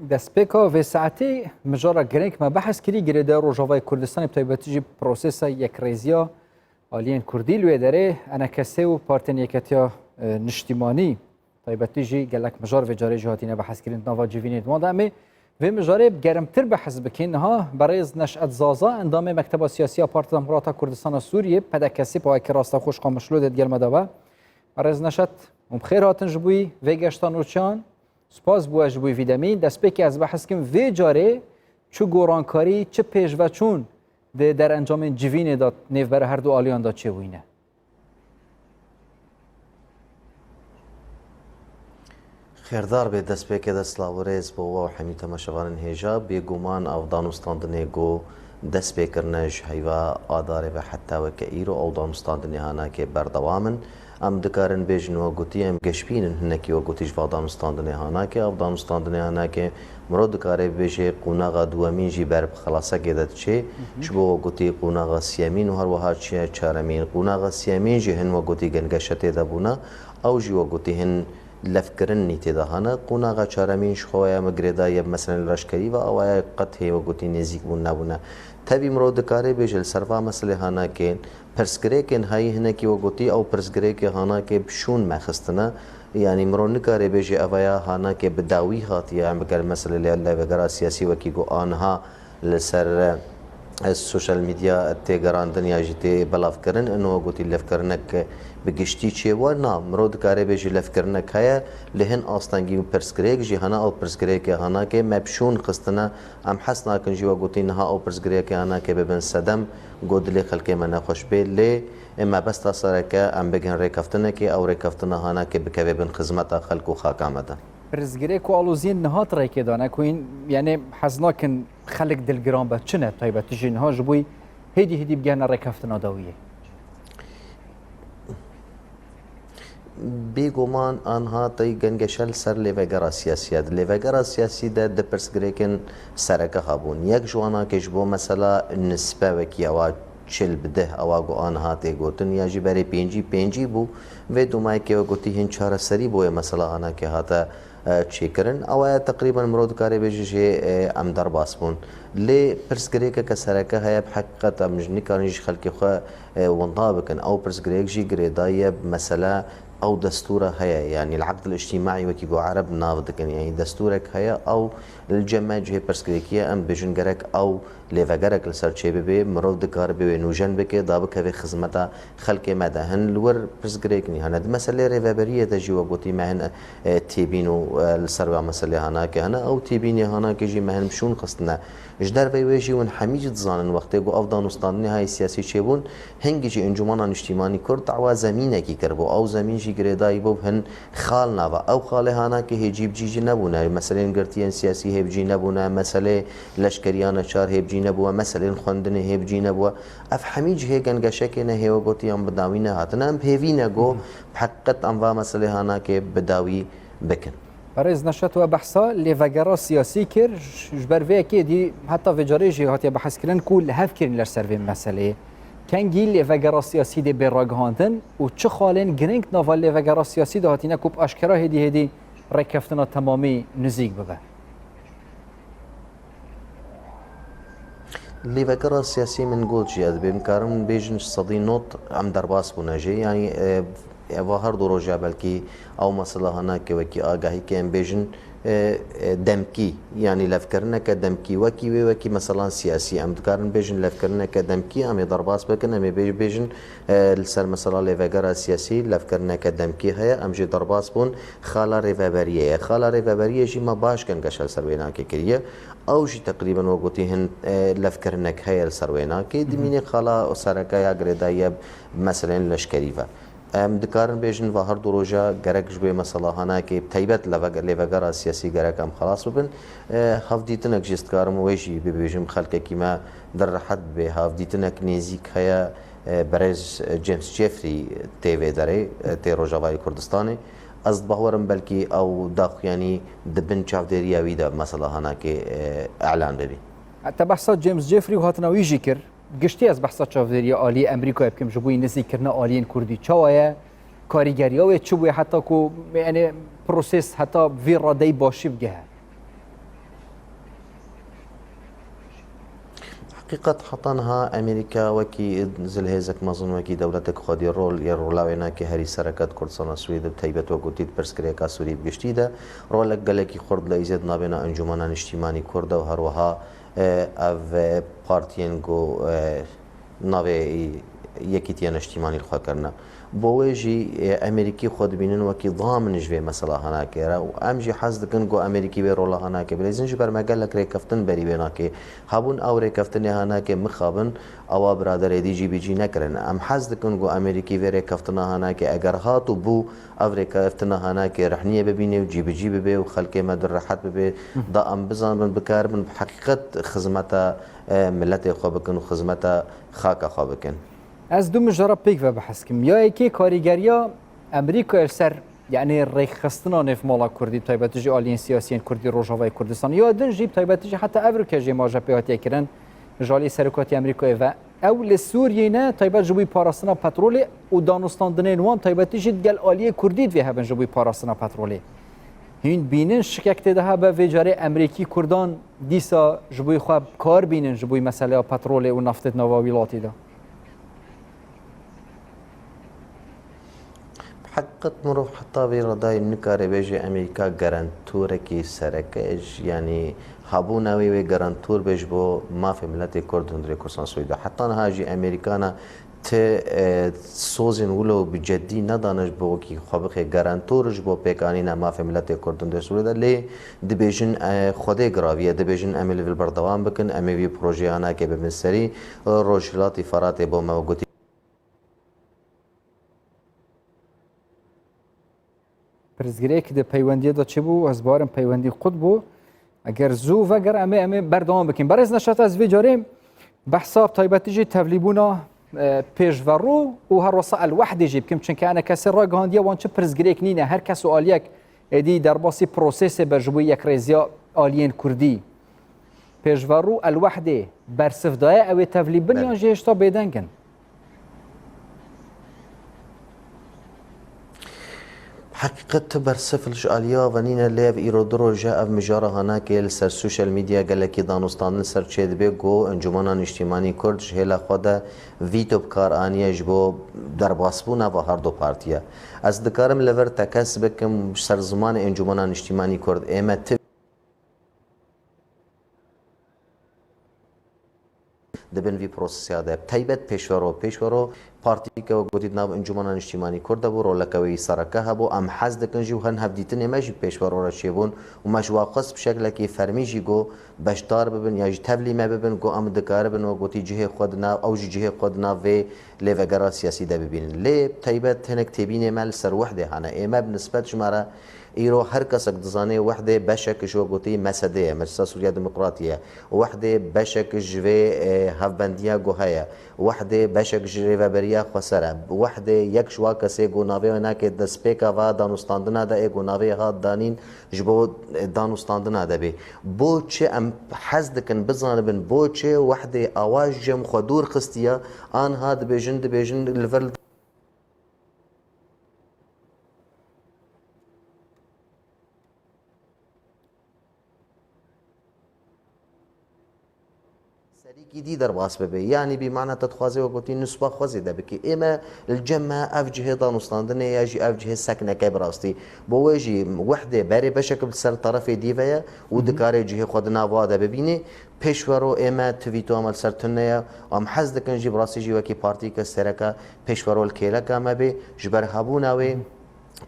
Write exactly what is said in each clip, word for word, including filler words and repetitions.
Destpêka vê saetê mijara girêng me behs kirî, girêdayî Rojavayê Kurdistanê, bi taybetî jî prosesa yekrêziya aliyên Kurdî li wê derê, ENKSê û Partên Yeketiya, e, Niştîmanî, taybetî jî gelek mijar vê carê jî hatine behs kirin di nava civînê. Di wan de em ê vê mijarê germtir behs bikin. Niha berêz Neşet Zaza, endamê Mekteba Siyasî ya Partiya Demokrata Kurdistana Sûriyê, P D K S, pawekî rasta xwe ji Qamişlo de digel me de be. Berêz Neşet, hûn bi xêr hatin ji bo vê geşta nûçeyan. Spas bo we ji bo vî demî. Destpêkê ez behs kim vê carê çi gorankarî, çi pêşveçûn di derencamên civînê de nêvbera her du aliyan de çêbûyîne? Xêrdar bê, destpêkê de silav û rêz bo we û hemî temaşevanên hêja. Bêguman ev danûstandinê ku dest pê kirine ji heyva Adarê ve heta weke îro ew danûstandinê hanakê berdewam in. Em dikarin bêjin, we gotî, em geşbîn in hinekî, we gotî, ji va danûstandinê hanakê. Ev danûstandinê hanakê mirov dikare bibêje qonaxa duwemîn jî ber bi xelasekê de diçe. Ji bo, we gotî, qonaxa siyemîn û her wiha çi-, çaremîn. Qonaxa siyemîn jî hin, we gotî, gengeşe tê de bûne. Ew jî, we gotî, hin levkirin nî tê de hane. Qonaxa çaremîn ji xwe ya me girêdayî ye, meselen, li leşkerî ve, ew ya qet hê, we gotî, nêzîk bûn nebûne. Tevî mirov dikare bêje li ser va meselê hanakê pirsgirêkên heyî hinekî, we gotî, ew pirsgirêkê hanakê bi şûn me xistine. Yanî mirov nikare bêje ev ya hanakê bi dawî hatiye, em bigel meselê lê-, lêvegera siyasî wekî ku aniha li ser, e, sosyal medya tê gerandin ya jî tê belavkirin. Ino gotî levkirinek bi giştî çêbû. Na, mirov dikare bêje levkirinek heye, lê hin astengî û pirsgirêk jî hene, ew pirsgirêkê hanakê me bi şûn xistine. Em hez nakin jî, we gotî, niha ew pirsgirêkê hanakê bibin sedem, ku dilê xelkê me nexweş bê. Lê ê mebesta sereke em bigin rêkeftinekê, ew rêkeftina hanakê bikeve bin xizmeta xelk û xaka me de. Pirsgirêk û aloziyên niha di rêkê de ne ku hîn, yanî hez nakin xelk dilgiran be, çi ne, taybetî jî niha ji bo hêdî hêdî bigihine rêkeftina dawiyê? Bêguman anha tey gengeşe li ser lêvegera siyasî ye. Di lêvegera siyasî de du pirsgirêkên sereke hebûn. Yek ji wana ke ji bo mesela nisbe wekî ewa çil bi deh ewa ku anha tê gotin, ya jî berê pêncî pêncî bû. Vê domayekê we gotî hin çareserî bo yê mesela hanakê hate, e, çêkirin. Ewa ye teqrîben mirov dikare bêje jê, e, em derbas bûn. Lê pirsgirêkeke sereke heye, bi heqîqet em ji nikarin jî xelkê xwe, e, winda bikin. Ew pirsgirêk jî girêdayî ye bi mesela ew destûra heye, yanî li eqdil îctîmaî wekî ku ereb nav dikin, yanî destûrek heye, ew li cem me cihê pirsgirêkî ye, em dibêjin gerek ew lêvegerek li ser çêbibe, mirov dikare bê wê nûjen bike, da bikeve xizmeta xelkê me de. Hin li wir pirsgirêk nî hene. Di meselê rêveberiyê de jî we gotî me hin, e, têbîn û, e, li ser wê meselê hanake hene. Ew têbînê hanake jî me hin bi şûn xistine. Ji derveyî wê jî hûn hemî jî dizanin, wextê ku ev danûstandinê hayê siyasî çêbûn, hingî jî Encûmena Niştîmanî Kurd dawa zemînekî kiribû. Ew zemîn jî girêdayî bû bi hin xal nava. Ew xalê hanakê hê cî bi cî jî nebûne. Meselên girtiyên siyasî hê bi cî nebûne. Meselê leşkeriya neçar hê bi cî nebûwe. Meselên xwendinê hê bi cî nebûwe. Ev hemî cihê gengeşekê ne hê we gotî yan bi dawî nehatine. Em bi hêvî ne ku bi heqîqet em va meselê hanakê bi dawî bikin. Berêz Neşet, we behsa lêvegera siyasî kir, ji ber vê yekê dî heta vê carê jî hatiye behskirin ku li hev kirîn li ser vê meseleyê. Kengî lêvegera siyasî dê bê ragihandin û çi xalên girîng nava lêvegera siyasî de hatine ku bi aşkera hêdî hêdî rêkeftina temamî nizîk bibe? Lêvegera siyasî min got jî, ez dibêm karin bêjin ji sedî not em derbas bûne jê. Yanî, e, eva her du roja belkî ew mesela hanake wekî agahî ke em bêjin, e, e, demkî, yanî levkirineke demkî, wekî wê, wekî meselan siyasî. Em dikarin bêjin levkirineke demkî, em ê derbas bikin, em ê bê-, bêjin, e, li ser mesela lêvegera siyasî levkirineke demkî heye, em jê derbas bûn. Xala rêveberiyê ye. Xala rêveberiyê jî me baş gengeşe li ser wênakê kiriye. Ew jî teqrîben we gotî hin, e, levkirinek heye li ser wênakê. Dimînê xala sereke ya girêdayî ye meselên leşkerî ve. Em dikarin bêjin va her du roja gerek ji bo mesela hanakê bi taybet levege-, lêvegera siyasî gerek em xelas bibin. E, hevdîtinek jî ez dikarim wê jî bibêjim, xelkekî me dir rehet bibe. Hevdîtinek nêzîk heye, e, berêz James Jeffrey tê vê derê, e, tê Rojavayê Kurdistanê. Ez dibawerim belkî ew daxuyanî di bin çavdêriya wî de mesela hanakê, e, elan bibî. Te behsa James Jeffrey û hatina wî jî kir. Giştî ez behsa çavdêriya aliyê Amerîkayê bikim ji bo nizîkkirina aliyên Kurdî. Çawa ye? Karîgeriya wê çi bûye heta ku, yanî, proses heta vî radeyî başî bigihe? Heqîqet heta niha Amerîka wekî zilhêzek mezin, wekî dewletek xwedî rol yê rola wê nake herî sereke di Kurdistana Sûriyê de, bi teybet wek gotî di pirsgirêka Sûriyê bi giştî de rolek gelekî xurt li Îzê di navbêna Encûmena Niştîmanî Kurd de û her wiha, e, ev, e, partiyên ku, e, navê Yekîtiya Niştîmanî li xwe kirine. Bo wê jî, e, Amerîkî xwe dibînin wekî damin ji vê mesela hanakê re û em jî hez dikin ku Amerîkî vê rola hanakê bileyzin, ji ber me gelek rêkeftin berî wê nake. Hebûn ew rêkeftinê hanakê mixabin, ewa biraderê dî cîbicî nekirin. Em hez dikin ku Amerîkî vê rêkeftina hanakê eger hat û bû, ev rêkeftina hanakê rehniyê bibîne û cîbicî bibe û xelkê me di rehet bibe, da em bizanibin, bikaribin bi heqîqet xizmeta, e, miletê xwe bikin û xizmeta xaka xwe bikin. Ez du mijara pêk ve behs kim. Ya yekê karîgeriya Amerîkayê li ser, yanî rêkxistina nêvmala Kurdî, bi taybetî jî aliyên siyasiyên Kurdî Rojavayê Kurdistan. Ya din jî bi taybetî jî heta evroke jî maje pê hatiye kirin, ji aliyê serokatî Amerîkayê ve. Ew li Sûriyê ne, taybet ji bo parastina petrolê û danûstandinên wan taybetî jî digel aliyê Kurdî divê hebin ji bo parastina petrolê. Hîn bînin şikek tê de hebe vê carê Amerîkî Kurdan dîsa ji bo xwe kar bînin ji bo meseleya petrolê û naftê di nava wîlatî de. Bi heqîqet mirov heta vê radayê nikare bêje Amerîka garantorekî sereke, yanî hebûna wê wê garantor be ji bo mafê miletê Kurd hundirê Kurdistan Sûrî de. Heta niha jî Amerîkana ti, e, sozên wilo bi ceddî nedane ji bo wekî xwe bixê garantor ji bo pêkanîna mafê miletê Kurd hundirê Sûrî de. Lê dibêjin, e, Xwedê giraviye, dibêjin em ê li vir berdewam bikin, em ê vî projeyê hanakê bibin serî. Rojhilatî Feratê bo me gotî. Pirsgirêk di peywendiyê de çi bû? Ez barim peywendî qut bû. Eger zû veger em ê, em ê berdewam bikin. Berêz Neşat, ez vê carê behsa bi taybetî jî tevlîbûna, e, pêşverû û her wesa El Wehdê jî bikim. Çunke enekesê ragihandiye wan çi pirsgirêk nîne. Her kes û aliyek êdî derbasî prosesê be ji bo yekrêziya aliyên Kurdî. Pêşverû El Wehdê bersiv daye ew ê tevlî bin, yan jî hêşta bêdeng in? Heqîqet tu bersiv li ji aliya ve nîne, lê ev îro du roj e ev mijara hanakê li ser sosyal medya gelekî danûstandin li ser çêdibe ku Encûmena Niştîmanî Kurd ji hêla xwe de vîto bi kar aniye ji bo derbasbûna va her du partiya. Ez dikarim li vir tekez bikim ser zimanê Encûmena Niştîmanî Kurd, ê me ti di bin vî prosesê de. Bi taybet pêşwero, pêşwero partîke wek gotî di nav Encûmena Niştîmanî Kurd de bû, roleke wê yî sereke hebû. Em hez dikin jî û hin hevdîtinê me jî pêşwero re çêbûn û me ji wa xwest bi şeklekî fermî jî got beşdar bibin ya jî tevlî me bibin, got em dikaribin wek gotî cihê xwe di nav, ew jî cihê xwe di nav vê lêvegera siyasî de bibînin. Lê bi taybet hinek têbînê me li ser Wehdê hene. Ê me bi nisbet ji me re Îro her kesek dizane Wehdê beşek ji we gotî M S D ye, Meclisa Sûriya Demokratî ye. Wehdê beşek ji vê, e, hevbendiya ku heye. Wehdê beşek ji Rêveberiya Xweser e. Wehdê yek ji wa kesê ku navê wê nake destpêka va danûstandina de ê ku navê hat danîn ji bo, e, danûstandina de bê. Bo çi em hez dikin bizanibin bo çi Wehdê awa ji cem xwe dûr xistiye, anha dibêjin, dibêjin li vir serîkî dî derbas bibe. Yanî bî mana te dixwaze we gotî nusba xwe zêde bike. Ê me li cem me ev cihê danûstandinê ya jî ev cihê sekneke bi rastî. Bo wê jî Wehdê berê beşek bi ser terefê dî ve ye û dikare cihê xwe di nava de bibîne. Pêşwero ê me ti vîtoya me li ser tune ye. Em hez dikin jî bi rastî jî wekî partîke sereke pêşwero li kêleka me bê. Ji ber hebûna wê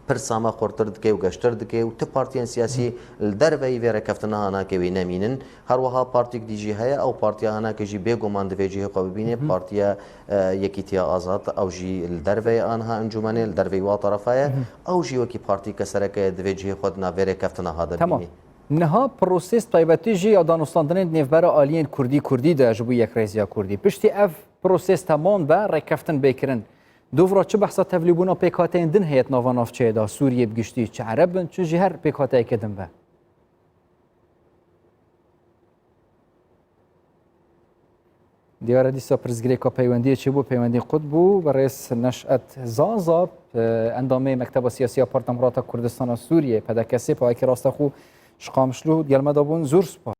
pirsa me xurtir dike û geştir dike û ti partiyên siyasî li derveyî vê rêkeftina hanakê wê nemînin. Her wiha partîk dî jî heye, ew partiya hanakê jî bêguman divê cihê xwe bibîne, Partiya, e, Yekîtiya Azad, ew jî li derveyê aniha encûmenê, li derveyî wa terefa ye. Ew jî wekî partîke sereke ye, divê cihê xwe di nav vê rêkeftina ha de bibîne. Niha proses taybetî jî ya danûstandinên di nêvbera aliyên Kurdî Kurdî de ji bo yekrêziya Kurdî. Piştî ev proses temam be, rêkeftin bê kirin. Dûv re çi behsa tevlîbûna pêkhateyên din heye di nava navçeyê de, Sûriyê bi giştî, çi Ereb bin, çi jî her pêkhateyeke din be. Diyar e dîsa pirsgirêka peywendiyê çêbû, peywendî qut bû. Berêz Neşet Zaza, e, endamê Mekteba Siyasî ya Parta Demokrata Kurdistana Sûriyê, P D K S, payekî rasta xwe ji Qamişlo gel me de bûn. Zor spas.